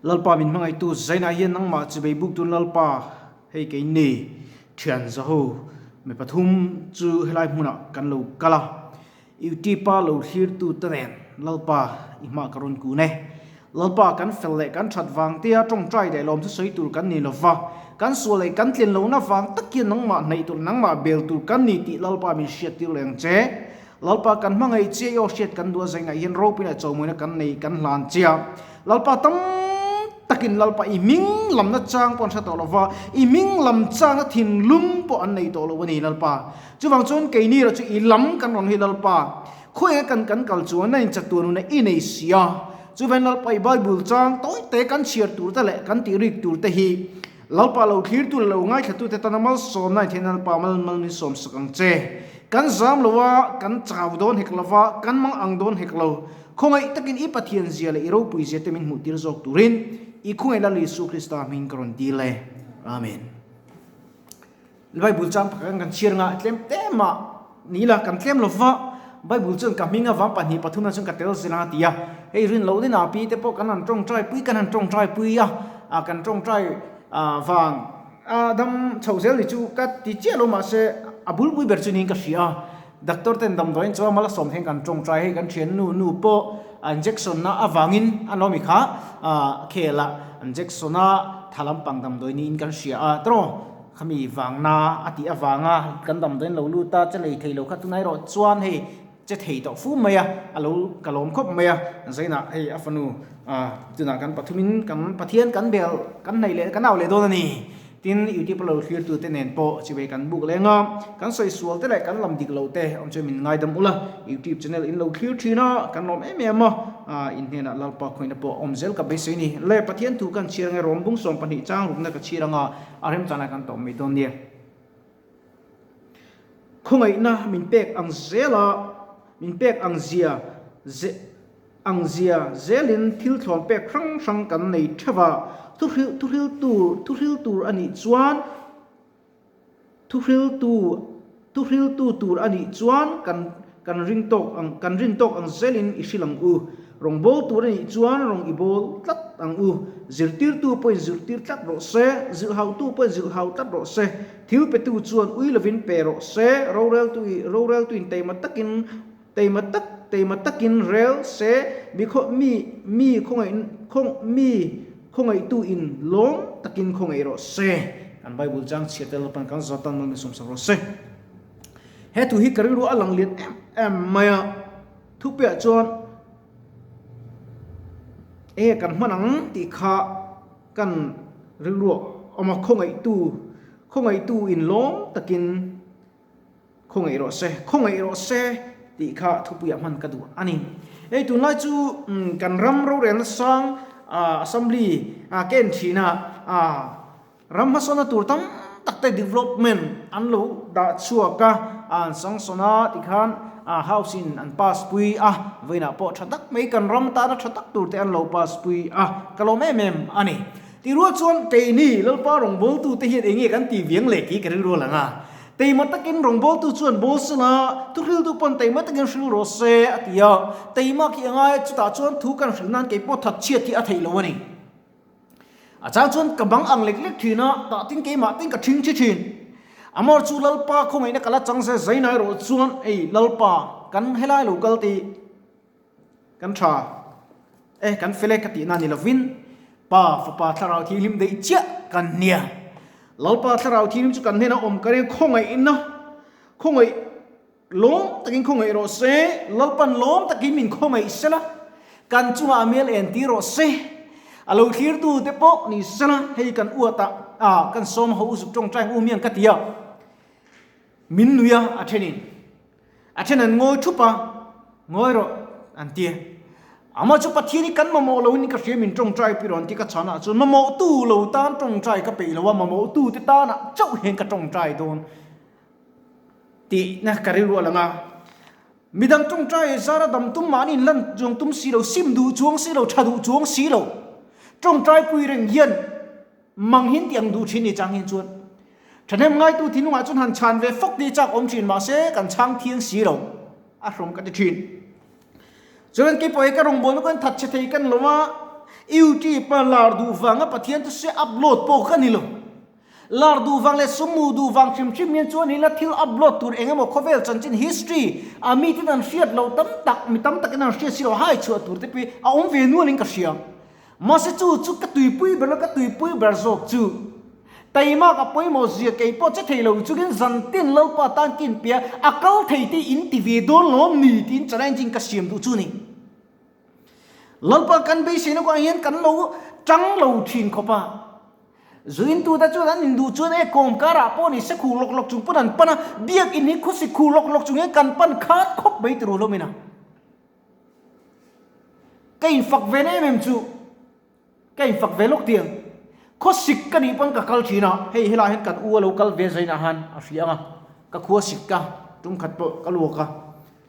Lalpa min hmangaihtu Zainah hian nangmah chibei buk tun Lalpa hei kei ni thian zaho mi pathum chu helai hmunah kan lo kal a, Youtube-a lo thlirtu te nen Lalpa i hma ka rawn kun e. Lalpa kan fel leh kan that vang tia tawngtai leh lawm chu sawi tur kan ni lova, kan sual leh kan tlin lohna vang tak hian nangmah hnaih tur nangmah bel tur kan ni tih Lalpa min hriattir leh ang che. Lalpa kan hmangaih che i aw hriat kan duh a zainah hian ropui leh chawhmuina kan nei kan hlan che a. Lalpa tam takin Lalpa i hming lamna chang pawh an hre tawh lo va, i hming lam changna thinlung pawh an nei tawh lo a ni Lalpa. Chuvang chuan keini erawh chu i lam kan rawn hi Lalpa. Khawiah kan kan kal chuan na inchatuan hun a i nei si a. Chuvain Lalpa i Bible chang tawi te kan chhiar tur te leh kan tih rik tur te hi Lalpa lo thlirtu leh lo ngaithlatute tana malsawmna in theihna Lalpa mal mal min sawmsak ang che. Kan zam lo a, kan chau dawn hek lo va, kan mang ang dawn hek lo. Khawngaih takin i Pathian zia leh i ropui zia te min hmuhtir zawk turin i khawngaih Lal Isu Krista hming ka rawn dil e. Amen. Bible chang pakhat kan chhiar nga tlem te mah ni ila kan tlem lo va, Bible chuan ka hming avang pahnih pathum na chuan ka tel zel ang a ti a, hei rin loh din a pi te pawh kan han tawngtai pui kan han tawngtai pui a, ah kan tawngtai vang a dam chhoh zel ni chu ka ti chiah lo mahse a bulpui ber chu niin ka hria a, doctor ten damdawiin chuan mal a sawm theng kan tawngtai hei kan thian nu nu pawh injection na avangin a lawmi kha khel a injection a tha lampang damdawi niin kan hria a tawng. Khami vangna a tih avanga kan damdawiin lo lut a, che lei thei lo kha tunah erawh chuan hei che thei tawh fu mai a, a lo ka lawm khawp mai a, Zainah hei a fanu tunah kan pathumin kan Pathian kan bel kan hnaih leh kan au leh dawn a ni. Tin, YouTube a lo thlirtute nen pawh chivei kan buk leng a, kan sawi sual te leh kan lam dik lo te awm chuan min ngaidam ula, YouTube channel in lo thlir thin a, kan lawm em em a. In hnenah Lalpa khawihna pawh a awm zel ka beisei ni. Le Pathian thu kan chhiar ange Rawm bung 12 chang rukna ka chhiar anga a remchana kan tawm mai dawn nia. Khawngaihna min pek ang zela min pek ang zia ang zia zelin thil thlawn pek hrang hrang kan nei theuh a, thuhril thuhril tur thuhril tur a nih chuan Thuhriltu Thuhriltu tur a nih chuan kan kan ring tawk ang kan rin tawk ang zelin i hrilh ang u. Rawng bawl tur a nih chuan rawng i bawl tlat ang u. Zirtirtu pawhin zirtir tlat rawh se, zilhhautu pawhin zilhhau tlat rawh se. Thil petu chuan ui lovin pe rawh se, roreltu i roreltuin teima takin teima tak teima takin rel se, mi khaw mi mi khawngaih khaw mi Khawngaihtu in lawm takin khawngaih rawh se. Kan Bible chang chhiat te Lalpan kan zawt tan mal min sawmsak rawh se. He thu hi ka rilru a lang lian em em mai a. Thupiah chuan e kan hman ang tih kha kan rilru a awm a, khawngaihtu khawngaihtu in lawm takin Khawngaih rawh se, khawngaih rawh se tih kha thupuiah hman ka duh a ni. Hei tunlai chu kan ram rorelna sang assembly ka en thin a, ram hmasawnna tur tam tak te development an lo dah chhuak a, an sanction a tikhan house in an pass pui a, vawiinah pawh tha tak mai kan ram tana tha tak tur te an lo pass pui a, ka lawm em em a ni. Tirual chuan keini Lalpa rawngbawltute hian eng nge kan tih viang leh tih ka rilrual ang a. Teima takin rawngbawltu chuan bawl sela, thuhriltu pawn teima takin hril rawh se, a ti a. Teima khi a ngai a, chutah chuan thu kan hril nan kei pawh that chhiat hi a theih lo a ni. A chang chuan ka bang ang lek lek thin a, tah tin keimah tin ka thing thi thin. Amor chu Lalpa khawngaihna ka la chang se, Zainai rawh chuan, Ei, Lalpa, kan helai lo kal tih. Kan tha e, kan fel e ka tihna ni lovin Pa, Fapa, Thlarau Thianghlim daih chiah kan nia. Lalpa Thlarau Thianghlim chu kan hnenah awm ka reng khawngaihna, khawngaih lawm takin khawngaih rawh se, Lalpan lawm takin min khawngaih sela, kan chungah a mel en tir rawh se, a lo thlirtu te pawh ni sela, hei kan uatah ah kan sawm ho uzuk tawngtai ang u miang ka ti a, min nui a, a thenin. A then an ngawi thup a, Ngawi rawh, an ti. Amah chu Pathian hi kan mamawh lo in ka hria min tawngtai pi rawh an ti ka chhan ah chuan mamawhtu lo tan tawngtai ka peih lo a, mamawhtu te tanah chauh hian ka tawngtai dawn tihna ka rilru a lang a. Midang tawngtai zara dam tum mahni in lan chuang tum si lo, sim duh chuang si lo, tha duh chuang si lo, tawngtai pui reng hian Mang hin tih ang duh thin ni chang hin chuan thahnem ngaitu thinlungah chuan han chhan ve fawk ni chak awm thin mahse kan chhang thiang si lo a hrawm ka ti thin. Chuan keipawh hi ka rawngbawlna kan thatchhe thei kan lo a, YouTube a lar duh vanga Pathian thu se upload pawh ka ni lo. Lar duh vang leh summu duh vang hrim hrim hian chuan ila thil upload tur eng emaw khawvel chanchin history a miten an hriat loh tam tak, mi tam takin an hriat si loh hai chhuah tur te pawh hi a awm ve nualin ka hria. Mahse chu chu ka tuipui ber lo, ka tuipui ber zawk chu Taimak a pawimawh zia kei pawh che thei lo chungin zantin Lalpa tan kin pia a kal thei te in ti ve dawn lawm ni tiin challenging ka siam duh chu ni. Lalpa kan beiseina kawngah hian kan lo tang lo thin khawp a. Zuintute chuan an induh chuan e kawm karah pawh ni se khu lawk lawk chung pawn an pan a, biak in hi khusi khu lawk lawk chung hian kan pan khat khawp mai ti ru hlawmin a. Ka infak ve na em em chu ka infak ve lawk tiang. Khawsik ka nih pawn ka kal thin a, hei helaiah hian kan u a lo kal ve zainah han a hria ang a, ka khua sik ka tum khat pawh ka luak a.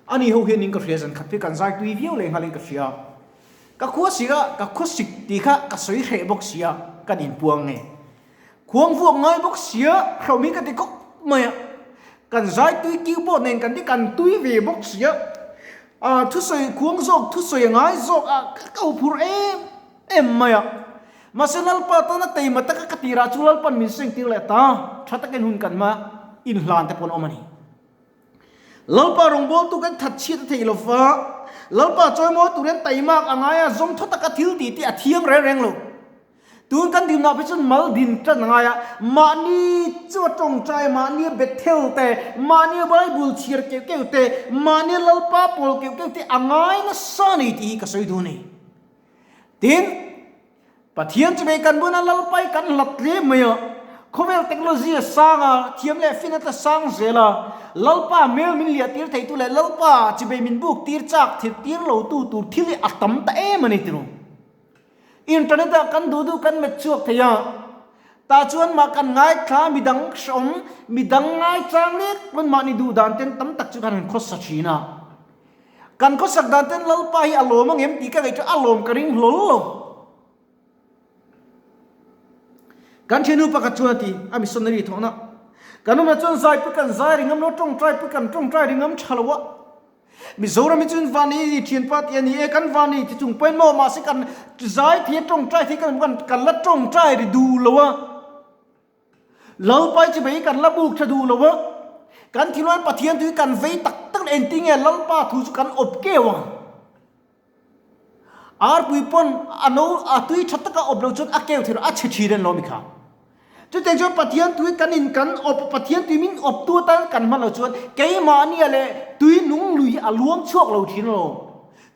Ani ho hian in ka hria zan khat hi kan zai tui viau leh nghalin ka hria. Ka khua sik a, ka khua sik tih kha ka sawi hreh bawk sia, kan inpuang nge. Khuang vuak ngai bawk sia, hrehawm hi ka ti khawp mai a. Kan zai tui keyboard nen kan ti kan tui ve bawk sia. A thusawi khuang zawk thusawi a ngai zawk a, ka ho phur em em mai a. Mahse Lalpa tana teima taka ka tirah chu Lalpan min sengtir leh ta, tha takin hun kan hma inhlan te pawh an awm a ni. Lalpa rawngbawltu kan that chhiat a thei lo va, Lalpa chawimawi turin taimak a ngai a, zawm thaw taka thil tih tih a thiang reng reng lo. Tun kan dinhmunah phei chuan mal din tan a ngai a, mahni chu a tawngtai, mahni a Bethel te, mahni a Bible chhiar keuh keuh te, mahni a Lalpa pawl keuh keuh te a ngai nasa a ni tih hi ka sawi duh a ni. Tin, Pathian chu vei kan buna Lalpa hi kan hlat hle mai a, khawvel technology a sang a, thiam leh fin a tla sang zel a, Lalpa hmel min liah tir theitu leh Lalpa chibei min buk tir chak thir tir lo tu tur thil hi a tam ta em a ni tiraw. Internet ah kan duh duh kan met chhuak thei a, tah chuan mah kan ngaithla midang hreawm, midang ngaichang lek pawn mahni duh dan ten tam tak chu kan han khawsa thin a. Kan khawsak dan ten Lalpa hi a lawm ang em tih ka ngaihtuah a lawm ka ring hlawl lo. Kan thiannu pakhat chuan a ti, a missionary thawhna. Kan awmna chuan zai pui kan zai ringam lo, tawngtai pui kan tawngtai ringam tha lo a. Mizoram hi chuan vani ni thianpa tih a ni e, kan vani ti chung pawhin maw mahse kan zai thei a tawngtai thei kan kan la tawngtai ri duh lo a. Lalpa hi chibei kan la buk tha duh lo a, kan thinlung Pathian thu hi kan vei tak tak leh engtin nge Lalpa thu chu kan awp keu ang. Arpui pawn a no a tui tha taka awp lo chuan a keu thei lo, a chhe thin an lo mi kha. Chutiang chuan Pathian tui kan in kan awp, Pathian tui min awp tu atan kan hman lo chuan keimahnia leh tui nung lui hi a luang chhuak lo thin lo.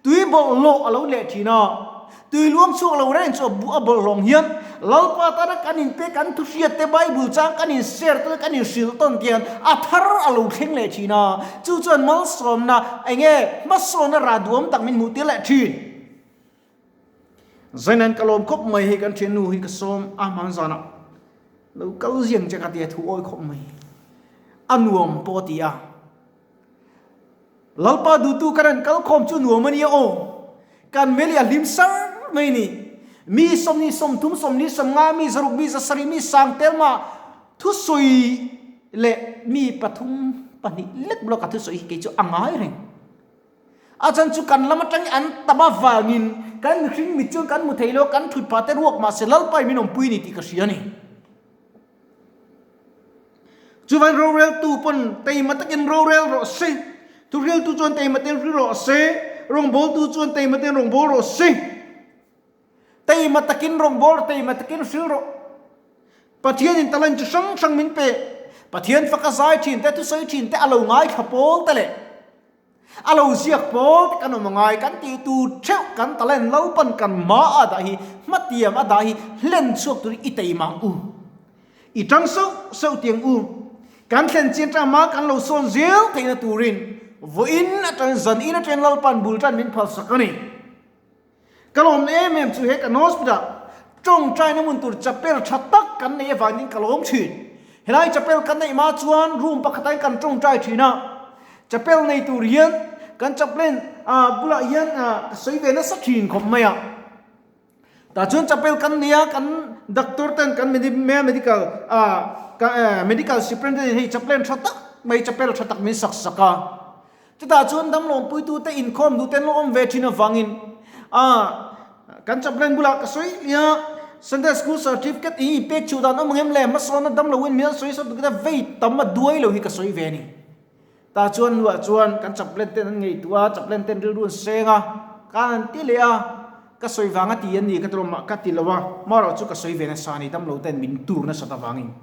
Tui bawlhhlawh a lo leh thin a, tui luang chhuak lo reng chu a buh a bawlhhlawng hian Lalpa tana kan inpe kan thuhriat te Bible chang kan in share te kan in hrilh tawn te hian a thar a lo thleng leh thin a, chu chuan malsawmna enge hmasawnna rah duhawm tak min hmuh tir leh thin. Zainan ka lawm khawp mai hei kan thiannu hi ka sawm a hman zanah lo kal ziang che ka ti a thu awi khawp mai a nuam pawh a ti a. Lalpa duhtu kan han kal khawm chu nuam a nia aw. Kan hmel hi a hlim sar mai ni. Mi 20, 30, 40, 50, mi 6, mi 7, mi sang tel mah thusawi leh mi pathum pahnih lek blok a thusawi hi kei chu a ngai reng. A chan chu kan lam atang an tam avangin kan mihring mit chuan kan hmu thei lo, kan thut phah te ruak mahse Lalpa in min awmpui ni tih ka hria a ni. Chuvan roreltu pawn teima takin rorel rawh se, thuhriltu chuan teima ten hri rawh se, rawngbawltu chuan teima ten rawngbâwl rawh se. Teima takin rawngbâwl rawh, teima takin hril rawh. Pathianin talent chi hrang hrang min pe. Pathian faka zai thin te, thusawi thin te, a lo ngaithla pawl te leh A lo ziak pawl te kan awm angai kan tih tur theuh kan talent lo pan kan hma a dah hi hmatiang a dah hi hlen chhuak turin i teim ang u. I tang sauh sauh tiang u. Kan thlen chian tang hma kan lo sawn zel theihna turin vawiin atangin zan in atangin Lalpan bul tan min phalsak a ni. Ka lawm em em chu he kan hospital tawngtaina hmun tur chapel tha tak kan neih avangin ka lawm thin. Helai chapel kan neih hma chuan room pakhatah hian kan tawngtai thin a, chapel nei tur hian kan chaplain bulah hian ka sawi ve nasa thin khawp mai a. Tah chuan chapel kan nei a, kan doctor ten kan medical medical superintendent hei chaplain tha tak mai chapel tha tak min sak sak a. Chutah chuan damlawmpuitute inkhawm duhte an lo awm ve thin avangin a Kan chaplain bulah ka sawi lia Sunday School certificate i pek chhuh dan awm ang em le? Hmasawnna dam loin min an sawi sawt tuk a vei tam a duai lo hi ka sawi ve a ni. Tah chuan hnuah chuan kan chaplain ten an ngaihtuah a, chaplain ten rilru an seng a, ka han ti leh a, ka sawi vang a ti an ni ka ti lo mah ka ti lo a, marawh chu ka sawi ve nasa a ni dam lo ten min tur nasat avangin.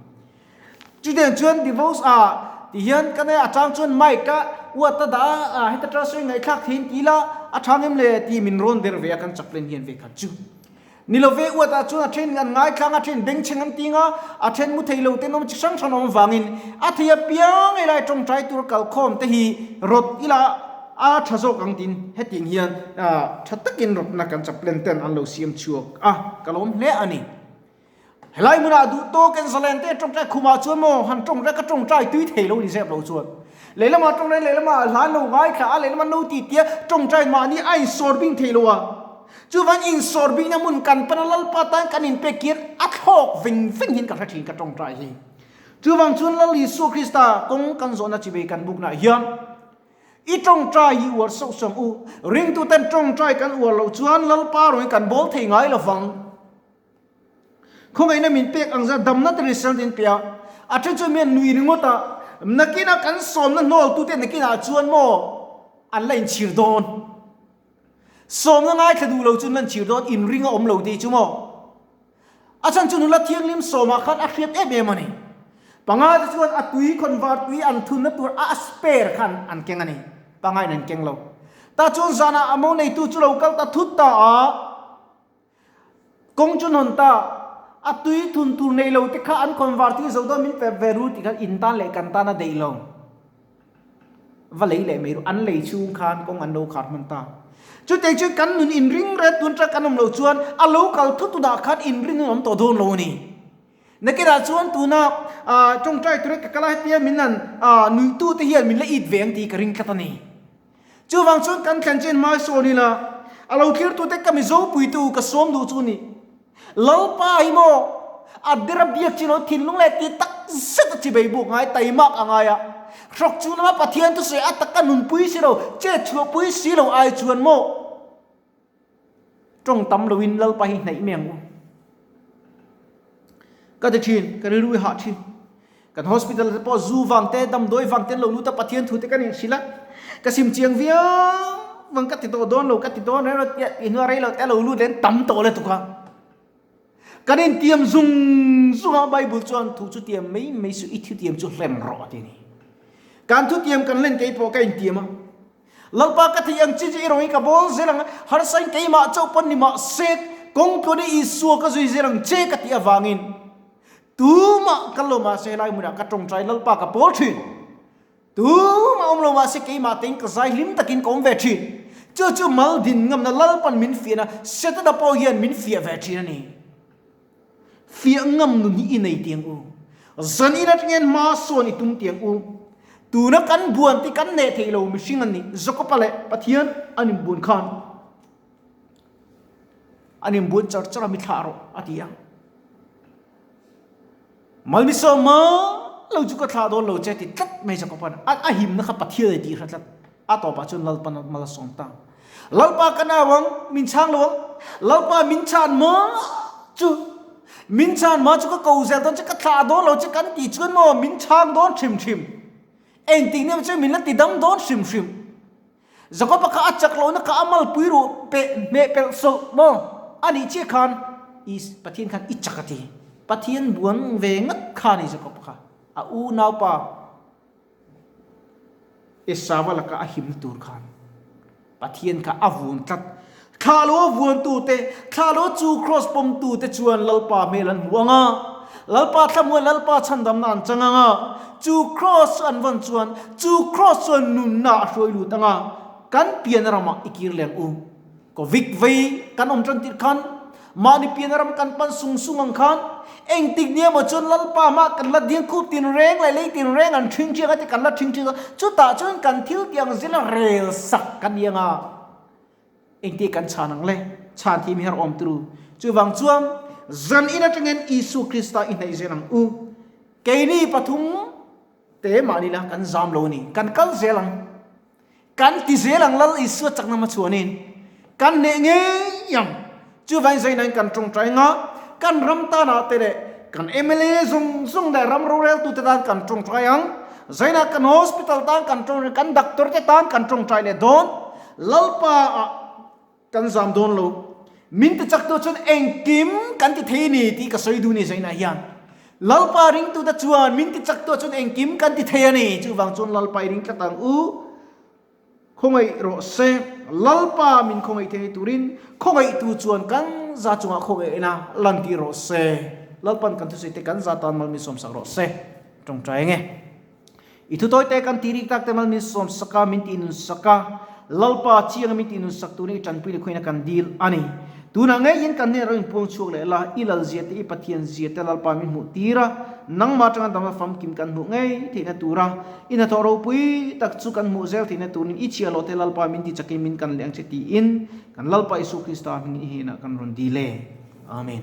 Chutiang chuan divorce ah ti hian ka nei a chang chuan mic a uat a dah a heta tang sawi ngaihthlak thei in ti ila a tha ngem le tih min rawn der ve a kan chaplain hian ve khat chu. Ni lo ve uat ah chuan a then an ngaithlang a then bengchheng an ting a a then mu thei lo ten awm chi hrang hrang awm vangin a thei apiang helai tawngtai tur kalkhawm te hi rawt ila a tha zawk ang tin hetiang hian tha takin rawtna kan chaplain ten an lo siam chhuak a ka lawm hle a ni. Helai hmunah duh tawk in zalen te tawngtai khumah chuan maw han tawng rek a tawngtai tui thei lo ni zep lo chuan lehlamah tawng reng lehlamah hla no ngaithla a lehlamah no ti tia tawngtai mahni a insawr bing thei lo a chuvang insawr bingna hmun kan pana Lalpa tan kan inpek kian a thlawk veng veng hian ka hre thin ka tawngtai hi chuvang chuan Lal Isua Krista kawng kan zawhna chibei kan buknaah hian I tawngtai hi uar sauh sauh ang u ringtuten tawngtai kan uar loh chuan Lalpa rawng hi kan bawl thei ngai lovang. Khawngaihna min pek ang zat damna te result in pe a, a then chuan mi an nui ringawt a, nakinah kan sawmna hnawltute nakinah chuan maw an la inchhir dawn. Sawmna ngaithla duh lo chu an la inchhir dawn, inring a awm lo tih chu maw. A chhan chu nula thianghlim sawmah khan a hriat em em a ni. Panga te chuan a tui khawnvar tui an thunna tur a spare khan an keng a ni. Pangain an keng lo. Tah chuan zanah a mo neitu chu lo kal ta thut ta a. Kawng chu hnawn ta, a tui thun tur nei lo te kha an khawnvar tih zo dawn min pep ve ru tih khan in tan leh kan tan a deih lo. Va lei leh mai ru, an lei chhung khan kawng an lo khar hman ta. Chutei chu kan nun inring ret tun ṭak kan awm loh chuan a lo kal thut tunah khan inring an awm tawh dawn lo a ni. Nakinah chuan tuna ṭawngṭai tura ka kal a hetia min han nuihtu te hian min la it ve ang tih ka ring tlat a ni. Chuvang chuan kan thlen chin hmai sawn ila, a lo thlirtute ka Mizo puitu ka sawm duh chu ni. Lalpa hi maw a dera biak chin lo thinlung leh ti tak zet a chibei buk ngai taimak a ngai a. Hrawk chu lama Pathian thusawi a taka nunpui si lo, chet chhuahpui si lo ai chuan maw tawng tam loin Lalpa hi hnaih mai ang u. Ka ti thin, ka rilru i hah thin. Kan hospital te pawh zu vang te, damdawi vang te an lo lut a, Pathian thu te kan inhrilh a. Ka sim chiang viau vang ka ti tawh dawn lo, ka ti dawn reng lo tia tih hnuah rei lo te a lo lut leh an tam tawh le tuk a. Kan intiam zung zung a, Bible chuan thu chu tiam mai mai suh, i thutiam chu hlen rawh a ti a ni. Kan thutiam kan hlen keipawh ka intiam a. Lalpa ka theih ang chi chu i rawng i ka bawl zel ang, harsain keimah chauh pawn ni mah se, kawng tluan i Isua ka zui zel ang che ka tih avangin tumah ka lo mah se helai hmunah ka tawngtai Lalpa ka pawl thin. Tumah awm lo mah se keimah tein ka zai hlim takin ka awm ve thin. Chu chu mal din ngamna Lalpan min fiahna Setana pawh hian min fiah ve thin a ni. Fiah ngam nun hi i nei tiang u. Zan in atangin hma sawn i tum tiang u. Tuna kan buan ti kan neh thei lo mihring an ni. Jakopa leh Pathian an inbuan khan an inbuan char char a mi thlah rawh a ti a. Malmisawma lo chu ka thlah dawn lo che ti tlat mai Jakopa'n a himna kha Pathian a tih hre tlat. A tawpah chuan Lalpa'n mal a sawm ta. Lalpa ka nau ang, min chhang lo ang. Lalpa min chhan ma chu, min chhan ma chu ka ko zel dawn che, ka thlah dawn lo che kan tih chuan maw min chhang dawn hrim hrim. Engtik nia chu min la ti dam dawn hrim hrim. Jakoba kha a chak lohna kha a malpui ruh peh hmeh pelh sawlh maw a nih chiah khan Is Pathian khan i chak a ti. Pathian buan ve ngat kha a ni Jakob kha. A unaupa Esava laka a himna tur khan Pathian kha a vun tlat. Thlah lo a vuantute, thlah lo chu kraws pawmtute chuan Lalpa hmel an hmu ang a, Lalpa thlamuan Lalpa chhandamna an chang ang a, chu kraws chu an vawn chuan chu kraws chuan nunna a hruai lut ang a, kan pian ramah i kir leng u. Covid vei kan awm tan tirh khan mahni pian ram kan pan sung sung ang khan engtik nia maw chuan Lalpa mah kan la ding khup tin reng leh lei tin reng an thing thiang a ti kan la thing thiang a, chutah chuan kan thil tih ang zela rel sak kan ni ang a. Engti kan chhan ang le? Chhan thim her awm turu. Chuvang chuan zan in atangin Isu Krista i hnaih zel ang u. Keini pathum te mahni la kan zam lo a ni. Kan kal zel ang. Kan ti zel ang Lal Isua chakna hmachhuanin. Kan hneh ngei ang. Chuvangin zainain kan tawngtai anga kan ram tanah te leh kan mla zawng zawng leh ram roreltute tan kan tawngtai ang. Zainah kan hospital tan kan tawngtai, kan doctor te tan kan tawngtai leh dawn. Lalpa ah kan zam dawn lo. Min ti chak tu chuan engkim kan ti thei ni tih ka sawi duh ni zainah hian. Lalpa ringtute chuan min ti chak tu chuan engkim kan ti thei a ni. Chuvang chuan Lalpa i ring tlat ang u. Khawngaih rawh se, Lalpa min khawngaih thei turin khawngaihtu chuan kan za chungah khawngaihna lantir rawh se. Lalpan kan thusawi te kan za tan mal min sawmsak rawh se. Tawngtai ange. I thutawi te kan tih rik tak te mal min sawmsak a, min tih nunsak a, Lalpa chianga min tih nunsak turin i tanpui leh khawiahna kan dil a ni. Tunah ngeiin kan hnenah rawh inpuang chhuak leh la, i Lalzia te, i Pathian zia te Lalpa min hmuh tir a, nangmah atanga damna famkim kan hmuh ngei theihna tura i hnathawh ropui tak chu kan hmuh zel theihna turin i chhiahhlawh te Lalpa min ti chakin min kan leh ang che tiin kan Lalpa Isua Krista hmingin i hnenah kan rawn dil e. Amen.